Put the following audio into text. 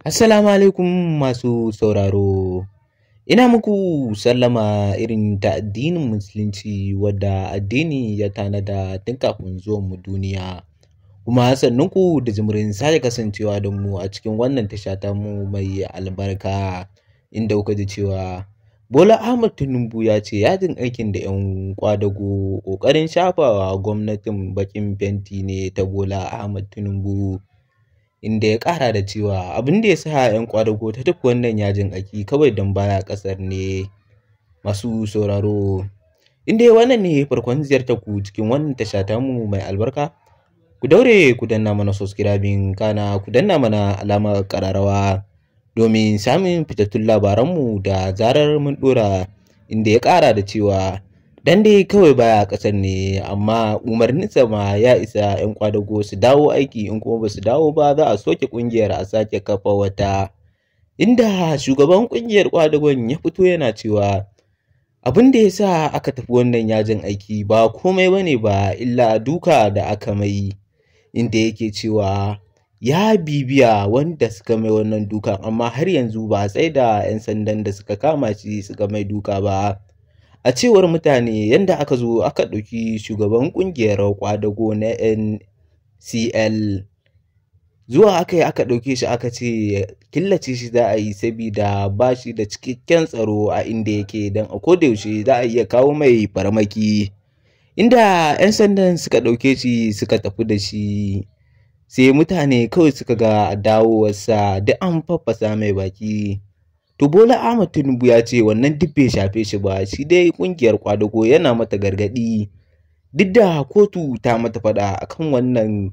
Assalamu alaikum masu sauraro. Ina muku sallama irin ta addinin Musulunci wadda addini ya tanada tun kafin zuwan mu duniya. Kuma sannunku da jimirin sake kasancewa da mu a cikin wannan tasha tamu mai albarka, inda kuka ji cewa Bola Ahmad Tinubu ya ce yajin aikin da 'yan ƙwadago ƙoƙarin shafawa gwamnatin baƙin fenti ne ta Bola Ahmad Tinubu. Inda ya ƙara da cewa abin da ya sa 'yan ƙwadago ta tafi wannan yajin aiki kawai don baya ƙasar ne. Masu sauraro, in dai wannan ne farkon ziyartar ku cikin wannan tasha tamu mai albarka, ku daure ku danna mana subscribing, kana ku danna mana alamar ƙararrawa domin samun fitattun labaranmu da zarar mun ɗora. Inda ya ƙara da cewa dan dai kawai baya ƙasar ne, amma umarninsa ma ya isa 'yan ƙwadago su dawo aiki, in kuma ba su dawo ba za a soke ƙungiyar a sake kafa wata. Inda shugaban ƙungiyar ƙwadagon ya fito yana cewa abin da ya sa aka tafi wannan yajin aiki ba komai ba ne ba illa duka da aka mai, inda yake cewa ya bibiya wanda suka mai wannan dukan, amma har yanzu ba a tsaida 'yan sandan da suka kama shi suka mai duka ba. A cewar mutane, yanda aka zo aka ɗauki shugaban ƙungiyar ƙwadago na NCL zuwa aka yi aka ɗauke shi aka ce killace shi za a yi sabida ba shi da cikakken tsaro a inda yake, don a kodayaushe za a iya kawo mai farmaki. Inda 'yan sandan suka ɗauke shi suka tafi da shi, sai mutane kawai suka ga dawowarsa duk an faffasa mai baki. To Bola Ahmad Tinubu ya ce wannan duk bai shafe shi ba, shi dai ƙungiyar ƙwadago yana mata gargaɗi duk da kotu ta mata faɗa akan wannan